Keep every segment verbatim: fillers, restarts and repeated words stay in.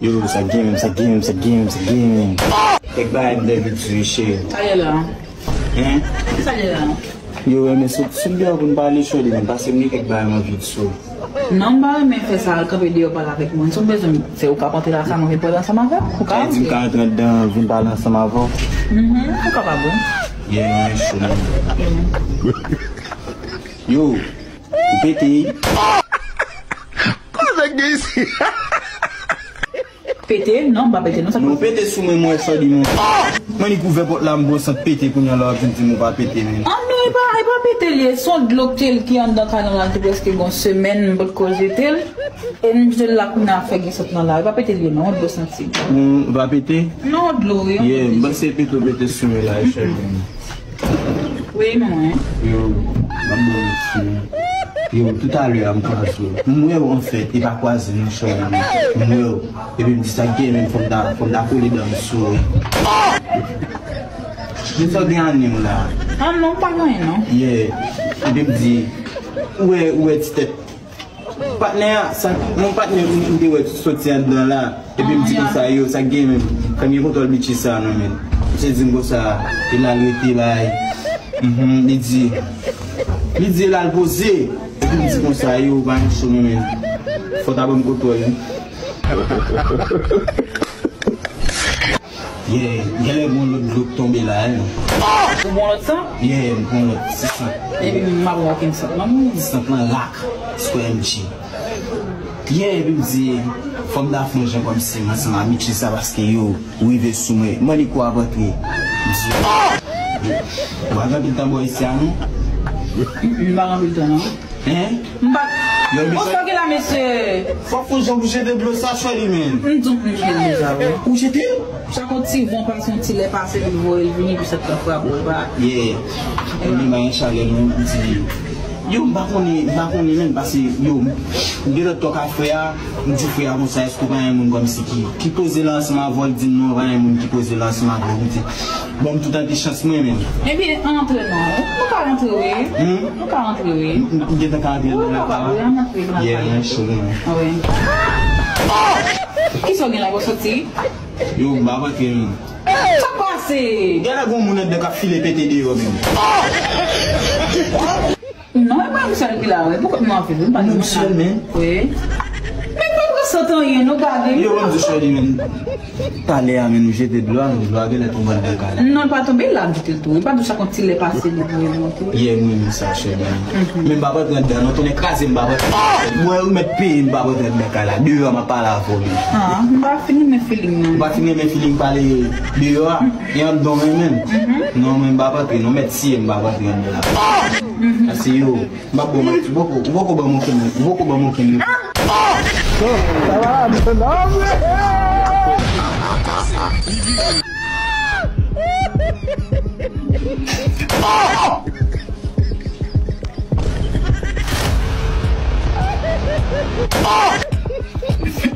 Yo, sa gen menm, sa gen menm, sa gen menm, sa gen menm. Kèk bagay m te vin sou cheri. Sa ye la? Hein? Sa ye la? Yo, renmen sot sou deyò pou n pale cheri, men pase m gen kèk bagay m anvi di sou. Non, m pa renmen fè sa, al kanpe deyò pale avèk moun. Si w bezwen m, se ou k ap antre la, sa mwen vin pale ansanm avè w. Ou ka antre. Sa di m ka antre anndan, vin pale ansanm avè w? Mhm, ou kapab, wi. Yeah, mwen cho, man. Yo, ou pete. Kote gen isi? Pete? Non, m pa pete, non, sa. Non, pete sou mwen, mwen, sa di mwen. Mwen, li kouvè pòt la, m bon sant pete, kounye a la, w ap vin di m ou pa pete, men. Ah, non, e pa, e pa pete l ye, se yon dlo ki te, ki anndan kay lan la, li te prèske gen yon semèn, m potko jete l. E m jete l la, kounye a fè gen sant lan la. E pa pete l ye, non, yon dlo santi. Ou pa pete? Non, yon dlo, wi, yon dlo. Yeah, m panse pete ou pete sou mwen la, e chè. Wi, mwen. Yo, m ap bon mèsi. Yo, toutalè a, m kwaze w. M wè w, anfèt, e pa kwaze non, chè, m wè w. Epi m di sa k gen menm, fò m ta, fò m ta kole dan m sou w. Men sa w gen ane w la? Ah, non, m pa gen anyen, non. Yeah. Epi m di, ou wè, ou wè ti tèt patnè a, sa, yon patnè m, m te wè soti anndan la. Epi m di konsa, yo, sa k gen menm? Fè m gen kontwòl bitch sa, non, men. Misye di m konsa, e l al rete bay. Mhm, li di, li di e l al poze. Epi m di konsa, yo, pa yon cho, non, men. Fò ta ban m kontwòl, wi. Yeah, genlè gon lòt dlo k tonbe la, hein. Ou bon lòt sa? Yeah, m bon lòt, se sa. Epi m ap wè okenn sant nan moun. Sant lan lak, sou M G. Yeah, epi m di, fò m ta fè yon jan kòmsi m ansanm a Mitchy sa, paske yo rive sou mwen. Mwen li kou ap antre. M di, yo, w ap anpil tan bò isi a, non? M pa anpil tan, non. Hein? M pa. Yo, misye. Bon, sa gen la, mesye. Fò w fè jan pou jete dlo sa, chè li, men. M di w pou m jete dlo sa, wi. Ou jete l? Chak yon ti van pase, yon ti lè pase, pou l voye l vini, pou sèt tan frape w, pa. Yeah. Ebyen, m pa gen chalè, non, m di. Yo, m pa konnen, m pa konnen, men, paske, yo, m gentan tòk ak frè a, m di frè a konsa, èske w pa gen moun kòmsi ki, ki poze la ansanm avè w, l di m non, pa gen moun ki poze la ansanm avè w, m di. Bon, m tou tante chans mwen menm. Ebyen, antre non. Nou ka rantre, wi. Hmm? Nou ka rantre, wi. M, m, m gentan ka rantre nan lakay la. Wi, ann antre nan lakay la. Yeah, mwen cho, mwen. Wi. Kisa w gen la, w soti? Yo, m pa rantre non. Sa k pase? Genlè gon moun anndan k ap file pete deyò menm. Non, e pa yon sèl ki la, wi. Poukò nou anpil, wi, pa yon sèl, men. Wi. Men pa pran sant anyen, nou gade. Yo, ban m di cheri, men. Talè a, men, nou jete dlo a, men dlo a genlè tonbe anndan kay la. Non, l pa tonbe la, m jete l tou. Li pa dou sa konn ti lè pase, li voye l monte. Yeah, m renmen sa, cheri, men. Men m pa pran anndan, non, tonnè kraze m, m pa pran. Mwen, ou mèt peye, m pa pran anndan kay la. Deyò a, m ap pale avè w, men. Ah, m pa fin renmen feeling nan. M pa fin renmen feeling pale deyò a. E anndan w renmen l? Non, mwen m pa p antre non, mèt siye m pa p antre anndan la. Paske yo, m p ap ba w manti, ou poko, ou poko ban m okenn, ou poko ban m okenn. Sa va, non, non.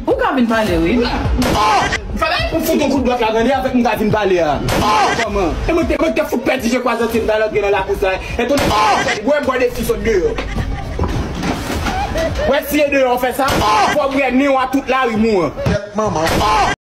Ou ka vin pale, wi. Fèlè, ou fout yon kout dwèt la, tande, avèk m ka vin pale a. Kòman? E mwen te, mwen te fout pèdi je kwaze antye m talè antre nan lakou sa. E ton wè bò de fi sot deyò. Wè si e deyò w fè sa, fò w bwè nen w a tout lari mou an. Kèt manman.